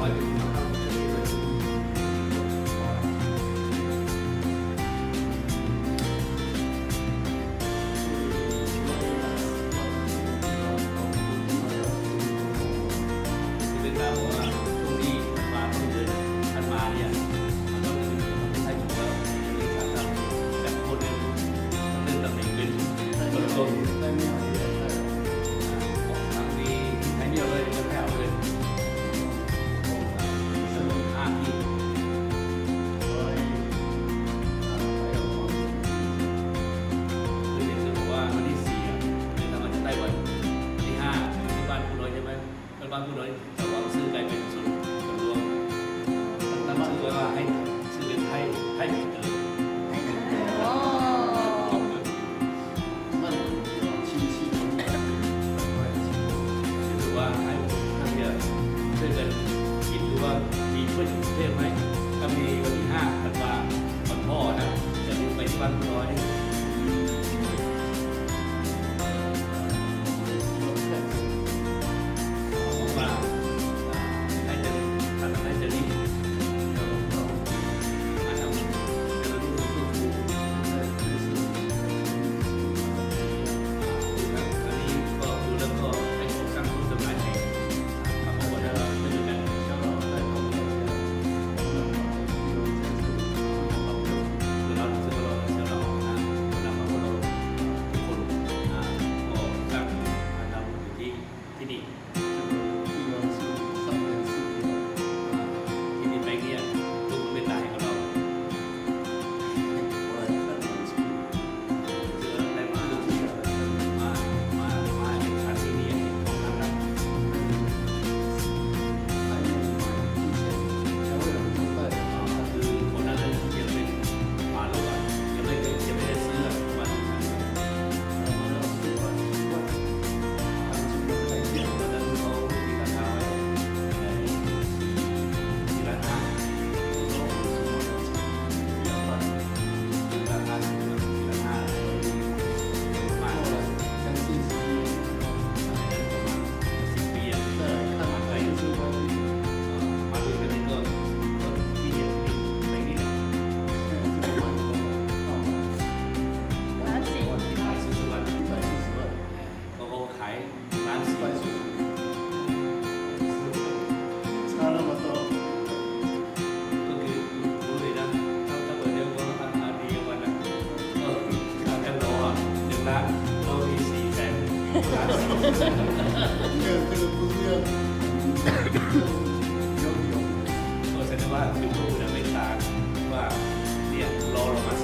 ອາເມລິກາບອກວ່າຊ່ວງນີ້ ທັນວາ ຕົ້ນເດືອນທັນວາເນຍ ມັນຕ້ອງເປັນຂອງຄົນໄທຢູ່ແລ້ວ ເປັນເອກະລາດ ແຕ່ຄົນເລື່ອນຕຳແໜ່ງເປັນຕົ້ນ ໄທເມຍ ອາ ທາງນີ້ໄທເມຍເລີຍ ເພິ່ນໃຫ້ເອົາເລີຍ ຫ້າທີ່ ຄືຢ່າງເຊັ່ນບອກວ່າວັນທີສີ່ອະ ເດີນທາງມາຈາກໄຕ້ຫວັນ ວັນທີຫ້າ ທີ່ບ້ານພູນ້ອຍໃຊ່ໄໝ? ເພິ່ນວ່າຜູ້ນ້ອຍຈະວາງຊື່ກາຍເປັນສູນ ສູນລວມ ຕັ້ງຊື່ໄວ້ວ່າໃຫ້ຊື່ເປັນໄທ ໄທເປັນເກີດ ໂອ້ ຄືວ່າໃຫ້ນັກຮຽນຊ່ວຍກັນຄິດດູວ່າມີເພິ່ນເທດໃຫ້ ກໍມີວັນທີຫ້າ ທັນວາ ວັນພໍ່ນະ ຈະໄປທີ່ບ້ານຜູ້ນ້ອຍ. ທີ່ນີ້ ທີ່ນີ້ໄປເຮັດໂດກເມັນດາໃຫ້ກັບເຮົາ ມາ ມາ ມາເຮັດສານເຄມີໃຫ້ເຮົານຳ ຄືຄົນນັ້ນຍັງເປັນ ມາໂລກ ຍັງໄດ້ ຍັງໄດ້ຊື້ ມາ ເຂົາກໍຂາຍລ້ານສີ່ ກໍຄືຮູ້ເລີຍນະ ຖ້າ ຖ້າເປີດເລື່ອງວ່າ ອາ ດີກວ່ານັ້ນ ກໍ ອາ ຄັນລໍ ໜຶ່ງລ້ານ ກໍມີສີ່ແສນ ລ້ານສີ່ ກໍສະແດງວ່າ ຄືຜູ້ນຳອາເມລິກາ ວ່າ ເນຍ ລໍລົງມາ ສ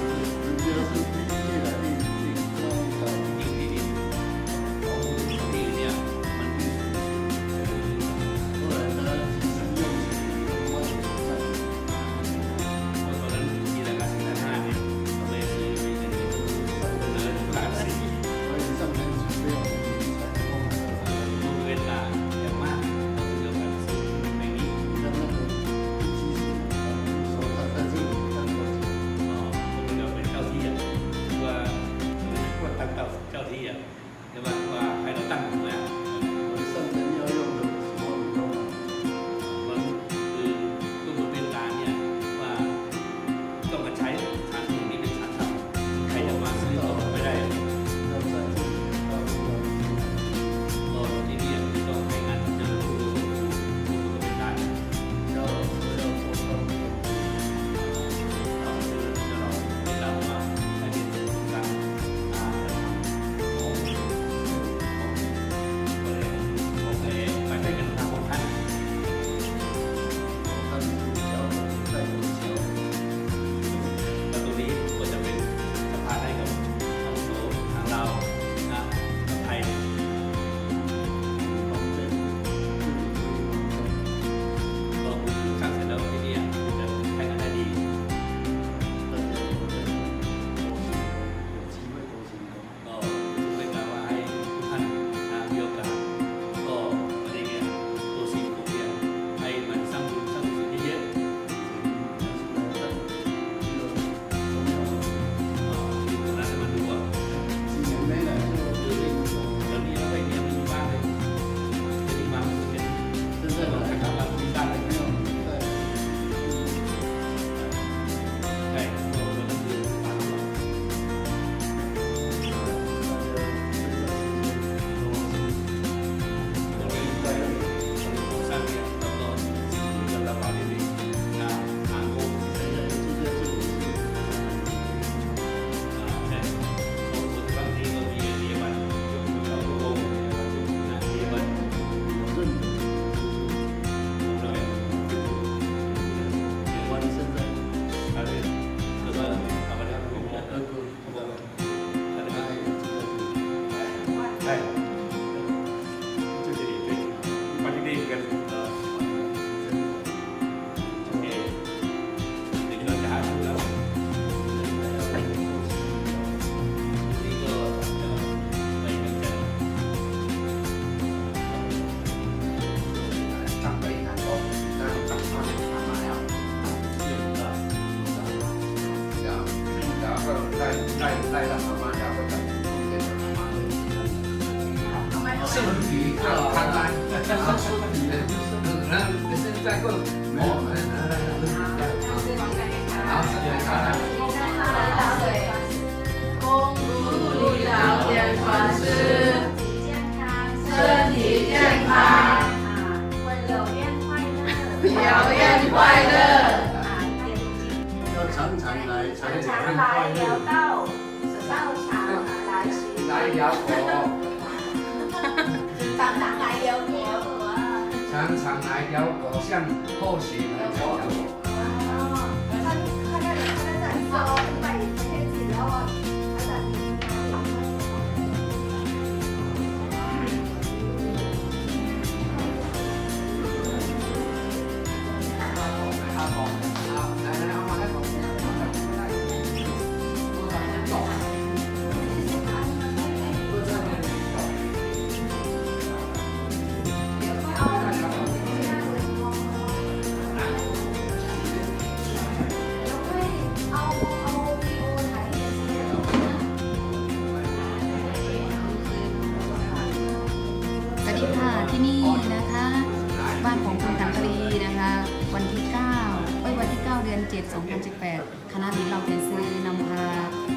身体要看看，啊，身体，啊，身体，嗯，嗯，再过，没有，没有，没有，没有，好，好，好。 要常常来，常常来，聊到来聊佛。常常来聊佛，像后学来聊佛。 สวัสดีค่ะ ที่นี่นะคะ บ้านของคุณขันธรีนะคะ วันที่เก้า เอ้ย วันที่เก้า เดือนเจ็ด สองพันสิบแปด คณะศิลป์เหล่าเตียนซือนำพา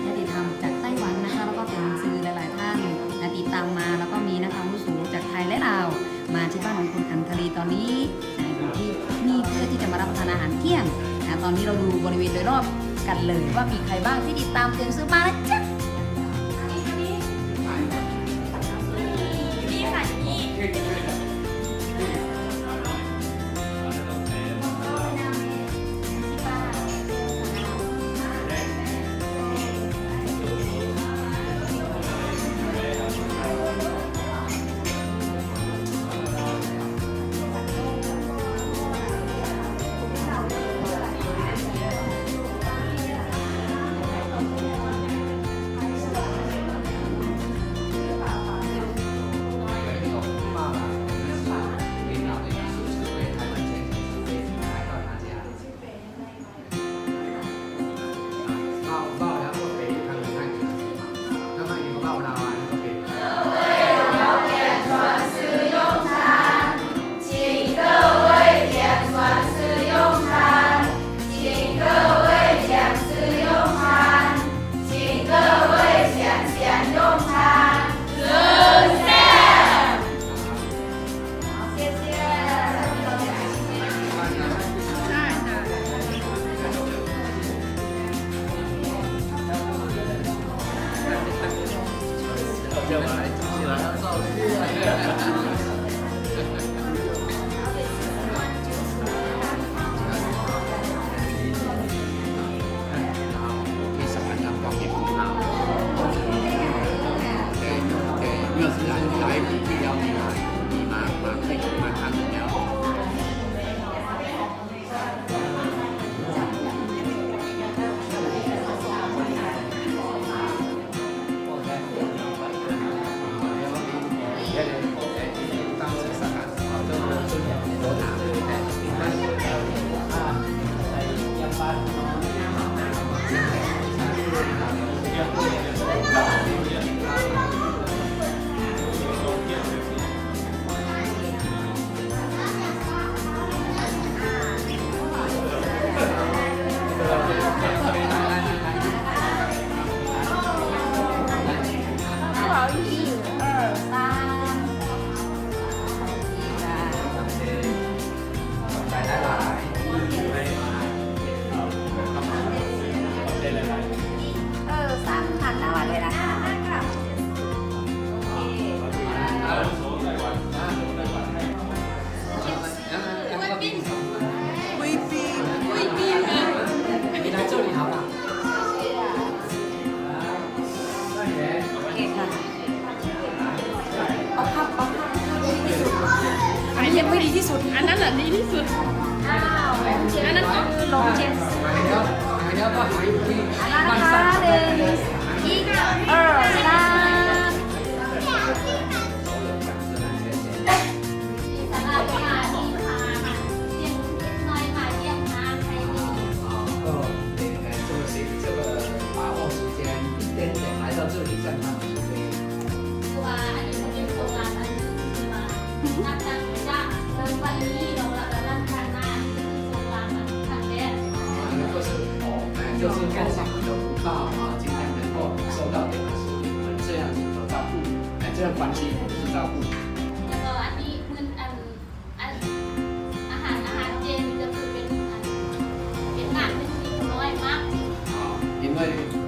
ญาติธรรมจากไต้หวันนะคะ แล้วก็เตียนซือหลายๆ ท่านนะ ติดตามมา แล้วก็มีนักอาวุโสจากไทยและลาว มาที่บ้านของคุณขันธรีตอนนี้นะ อยู่ที่นี่เพื่อที่จะมารับประทานอาหารเที่ยงนะ ตอนนี้เราดูบริเวณโดยรอบกันเลยว่ามีใครบ้างที่ติดตามเตียนซือมานะจ๊ะ นี่ค่ะ นี่ 贵宾，贵宾啊。你来这里好了。โอเคค่ะ เอาภาพ เอาภาพที่ดีที่สุด อันนี้ยังไม่ดีที่สุด อันนั้นแหละดีที่สุด อ้าว อันนั้นก็คือลงเจน อันนั้นนะคะ หนึ่ง อีก เออ สาม 哦，对，哎，这个是，这个把握时间一点点。就是看上你的福报啊，尽量能够受到点的食物，这样子的照顾，哎，这样关系就是照顾。 ແລ້ວກໍອັນນີ້ມື້ ອັນ ອັນ ອາຫານ ອາຫານເຈນີ້ກໍຄືເປັນ ອັນ ເປັນໜັງທີ່ນ້ອຍມາກ. 哦，因为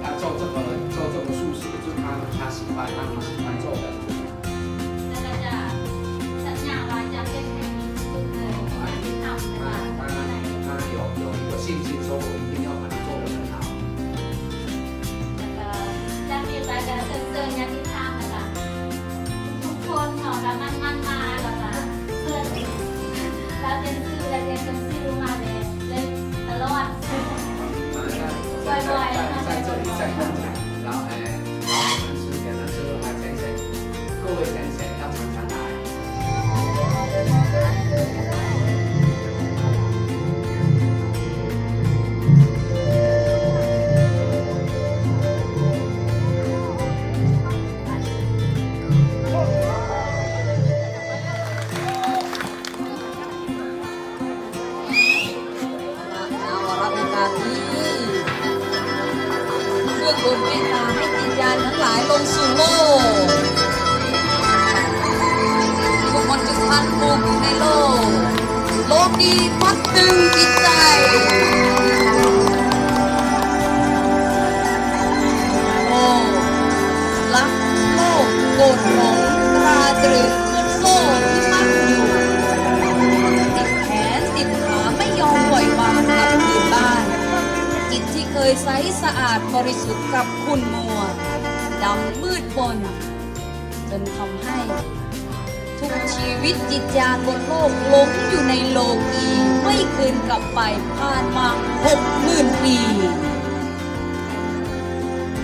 他做这个，做这个素食，就是他，他喜欢，他很喜欢做的。 ແລ້ວກໍຈະສັນຍາວ່າຈະເຮັດໃຫ້ດີທີ່ສຸດເລີຍ ໃຫ້ເປັນທຳ 他，他， 他有，有一个信心说我一定要把它做得很好。 ແລ້ວກໍຈາກນີ້ໄປກໍເຊີນ ເຊີນຍາຕິທາງ ແລ້ວກໍທຸກໆຄົນເນາະ ກໍໝັ່ນໆມາ ແລ້ວກໍເພິ່ນ ລາວຈະຊື້ ລາວຈະຊື້ມາເລີຍ ເລີຍຕະຫຼອດ 在，在，在这里再分享，然后，哎，然后我们吃，给他吃，还先生，各位先生要常常来。 ພະນາວະລັດນະການນີ້ ເພື່ອໂປດເມດຕາໃຫ້ຈິດຍານທັງຫຼາຍລົງສູ່ໂລກ. ທຸກຄົນຈຶ່ງພັນຜູກຢູ່ໃນໂລກ. ໂລກນີ້ມັດຕຶງຈິດໃຈ. ໂອ້ ລັກໂລກໂກດຫຼົງຕາຕຣຶງ ໂສ້ທີ່ມັດຢູ່ ຕິດແຂນຕິດຂາໄມ່ຍອມປ່ອຍວາງກັບຄືນບ້ານ. ຈິດທີ່ເຄີຍໃສສະອາດບໍລິສຸດກັບຂຸ່ນມົວ ດຳມືດມົນ ຈົນທຳໃຫ້ທຸກຊີວິດຈິດຍານບົນໂລກຫຼົງຢູ່ໃນໂລກີໄມ່ຄືນກັບໄປ ຜ່ານມາຫົກໝື່ນປີ.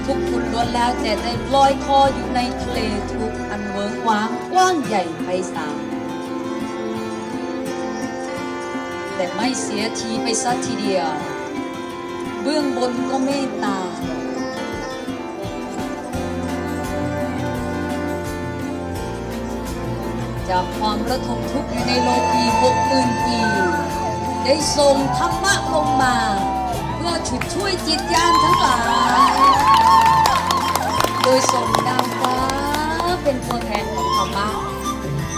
ທຸກຄົນລ້ວນແລ້ວແຕ່ໄດ້ລອຍຄໍຢູ່ໃນທະເລທຸກອັນເຫວີງຫວາງກວ້າງໃຫຍ່ໄພສານ ແຕ່ໄມ່ເສຍທີໄປຊະທີດຽວ. ເບື້ອງບົນກໍເມດຕາ ຈາກຄວາມລະທົມທຸກຢູ່ໃນໂລກນີ້ຫົກໝື່ນປີ ໄດ້ສົ່ງທຳມະລົງມາ ເພື່ອຊຸດຊ່ວຍຈິດຍານທັງຫຼາຍ ໂດຍສົ່ງນາງຟ້າເປັນຕົວແທນຂອງທຳມະ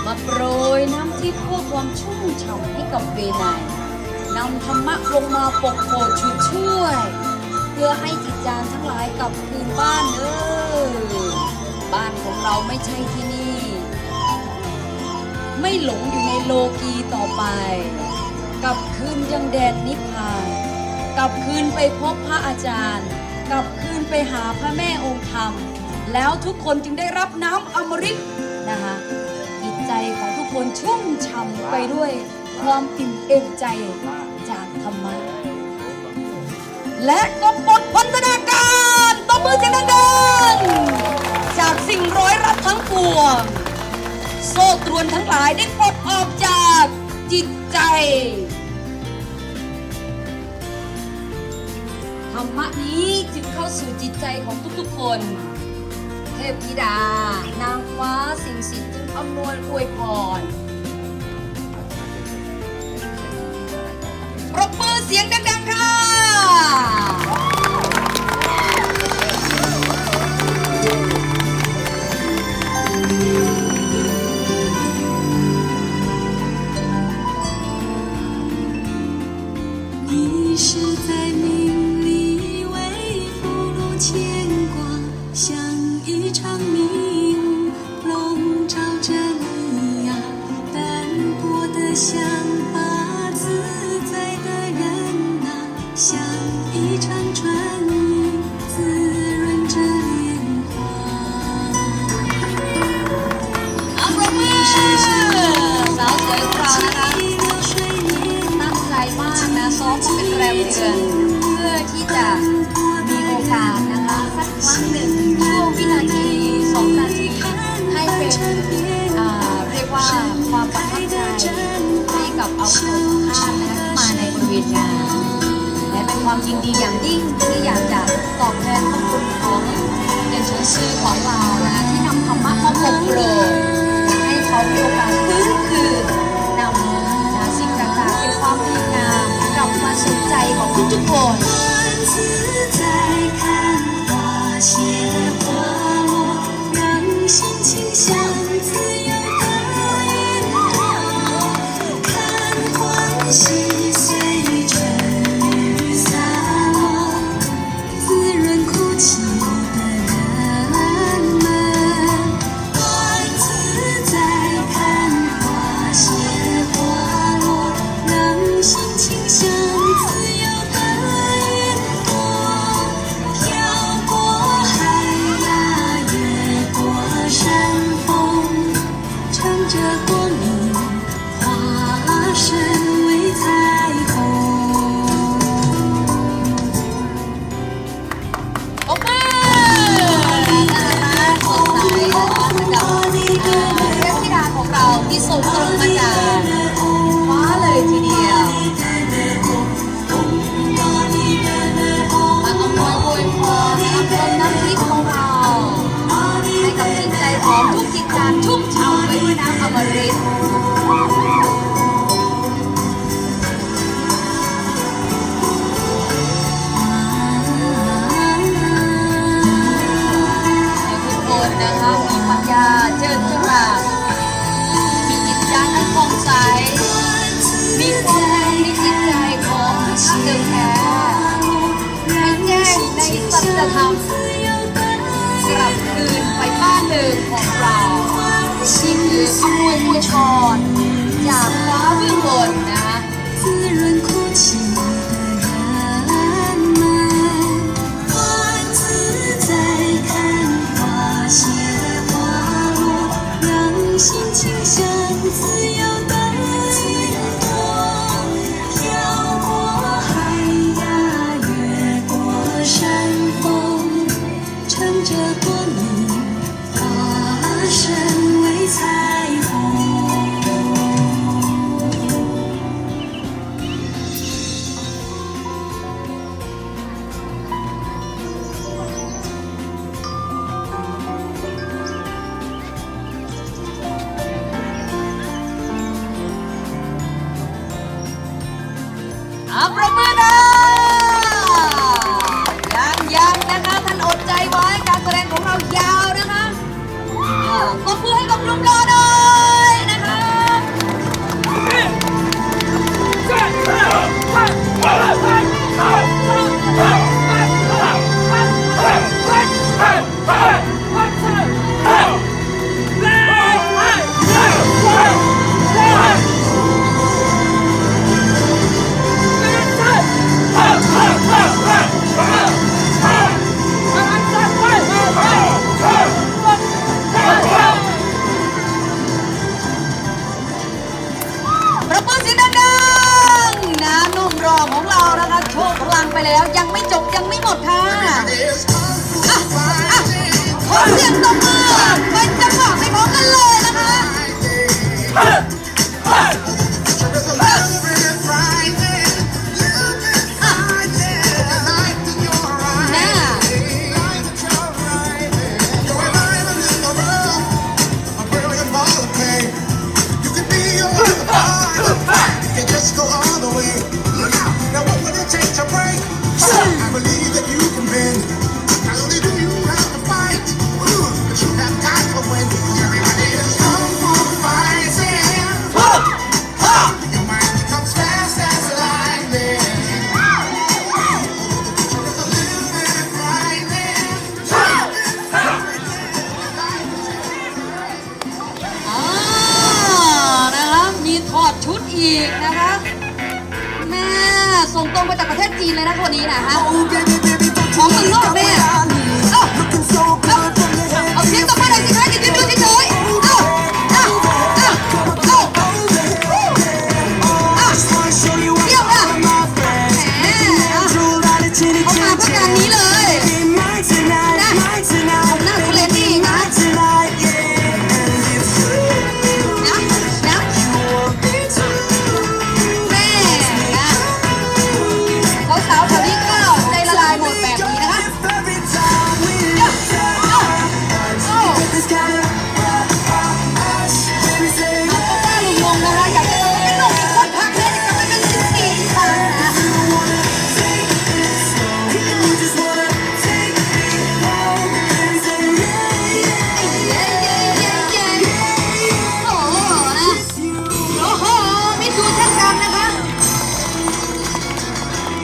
ມາໂປຣຍນ້ຳທິບເພື່ອຄວາມຊຸ່ມຊ່ຳໃຫ້ກັບເວໄນ. ນຳທຳມະລົງມາປົກໂພຊຸດຊ່ວຍ ເພື່ອໃຫ້ຈິດຍານທັງຫຼາຍກັບຄືນບ້ານເດີ. ບ້ານຂອງເຮົາໄມ່ໃຊ່ທີ່ນີ້ ໄມ່ຫຼົງຢູ່ໃນໂລກີຕໍ່ໄປ ກັບຄືນຍັງແດນນິບພານ ກັບຄືນໄປພົບພະອາຈານ ກັບຄືນໄປຫາພະແມ່ອົງທຳ ແລ້ວທຸກຄົນຈຶ່ງໄດ້ຮັບນ້ຳອຳມະລິດນະຄະ. ຈິດໃຈຂອງທຸກຄົນຊຸ່ມຊ່ຳໄປດ້ວຍ ຄວາມອີ່ມເອີບໃຈຈາກທຳມະ ແລະ ກໍປົດພັນທະນາການ ຕົບມືສຽງດັງໆ ຈາກສິ່ງຮ້ອຍລັດທັງປວງ. ໂສ້ຕຣວນທັງຫຼາຍໄດ້ປົດອອກຈາກຈິດໃຈ. ທຳມະນີ້ຈຶ່ງເຂົ້າສູ່ຈິດໃຈຂອງທຸກໆຄົນ. ເທບທິດາ ນາງຟ້າ ສິ່ງສິດ ຈຶ່ງອຳນວຍອວຍພອນ. ປຣບມືສຽງດັງໆ ຄ່ະ. 你是在梦里微浮的牵挂，像一场迷雾，笼罩着你呀，斑驳的像花，自在的人啊，像一场春雨，滋润着脸庞。 ເອົາ ປຣບມື ສາວສວຍຂອງເຮົານະຄະ ຕັ້ງໃຈມາກນະ ຊ້ອມມາເປັນແຮມເດືອນ ເພື່ອທີ່ຈະມີໂອກາດນະຄະ ສັກຄັ້ງໜຶ່ງ ຊ່ວງວິນາທີ ສອງນາທີ ໃຫ້ເປັນ ອ່າ ຮຽກວ່າຄວາມປະທັບໃຈໃຫ້ກັບອາວຸດສົງຄາມນະຄະ ທີ່ມາໃນບໍລິເວນງານ ແລະ ເປັນຄວາມຍິນດີຢ່າງຍິ່ງທີ່ຢາກຈະຕອບແທນບຸນຄຸນຂອງຮຽນຊົນຊື່ຂອງລາວນະຄະ ທີ່ນຳທຳມະມາປົກໂປຣຍ ໃຫ້ເຂົາມີໂອກາດຟື້ນຄືນນຳນະຄະ ສິ່ງຕ່າງໆ ເປັນຄວາມດີງາມກັບມາສູ່ໃຈຂອງທຸກໆຄົນ. ผู้ชอนจากฟ้าเบื้องบนนะคะ เอาปรบมือหน่อย ยังๆ นะคะ ท่านอดใจไว้ การแสดงของเรายาวนะคะ อ่า ตบมือให้กับหนุ่มหล่อหน่อยนะคะ ปรบมือเสียงดังๆ นะ หนุ่มหล่อของเรานะคะ โชว์พลังไปแล้ว ยังไม่จบ ยังไม่หมดค่ะ อ่ะ อ่ะ ขอเสียงตบมือเป็นจังหวะไปพร้อมกันเลยนะคะ อ่า นะคะ มีถอดชุดอีกนะคะ แม่ ส่งตรงมาจากประเทศจีนเลยนะ คนนี้นะคะ ของเมืองนอกแม่ เอ้า เอ้า เอาเสียงตบมือหน่อยสิคะ อย่ายืนดูเฉยๆ เอ้า เอ้า เอ้า เอ้า เยี่ยมค่ะ แหม เอามาเพื่องานนี้เลย นะ หน้าคุณเลดี้นะ นะ นะ แม่นะ สาวๆ แถวนี้ก็ใจละลายหมดแบบนี้นะคะ โอ้ โอ้ โอ้ งงนะคะ อยากจะเป็นหนุ่มอีกสักพักนะ อยากจะเป็นสิบสี่อีกครั้งนะ โอ้โห นะ โอ้โห ไม่ดูเช่นกันนะคะ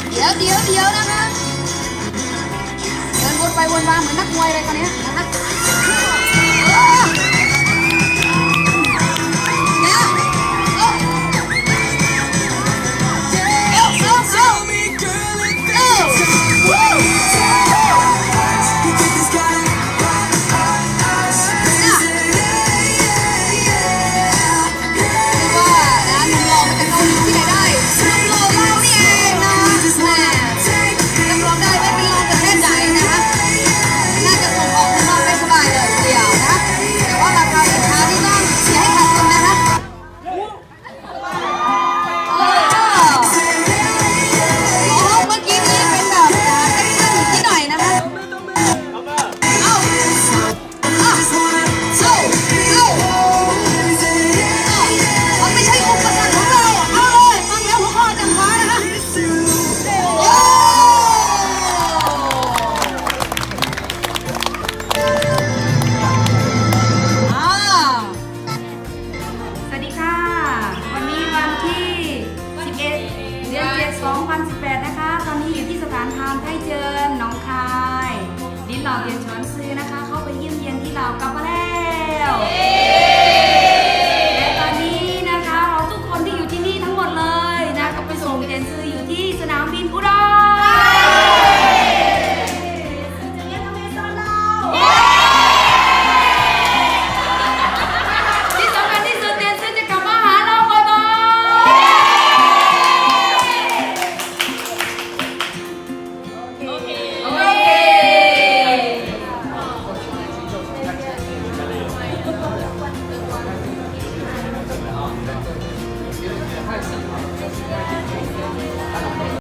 เดี๋ยว เดี๋ยว เดี๋ยวนะคะ เดินวนไปวนมาเหมือนนักมวยเลยคนเนี้ยนะคะ เดี๋ยว เอ้า เอ้า เอ้า เอ้า เอ้า คือว่านะ หนุ่มหล่อมาจากเกาหลีที่ไหนได้ หนุ่มหล่อลาวนี่เองนะ แหม รับรองได้ว่าเป็นรองประเทศไหนนะคะ น่าจะส่งออกข้างนอกได้สบายเลยทีเดียวนะคะ แต่ว่าราคาสินค้านี่ต้องเชียร์ให้ขาดทุนนะคะ เออ โอ้โห เมื่อกี้นี้เป็นแบบเต้นๆนิดหน่อยนะคะ เอ้า เอ้า เอ้า เอ้า มันไม่ใช่อุปสรรคของเรา เอาเลย ฟังแล้วหัวข้อจังหวะนะคะ โอ้ อ่า สวัสดีค่ะ วันนี้วันที่สิบเอ็ด เดือนเจ็ด สองพันสิบแปด นะคะ ตอนนี้อยู่ที่สถานธรรมไทเจิน หนองคาย ดินเหล่าเตียนชวนซื่อนะคะ เข้าไปเยี่ยมเยียนที่ลาวกับ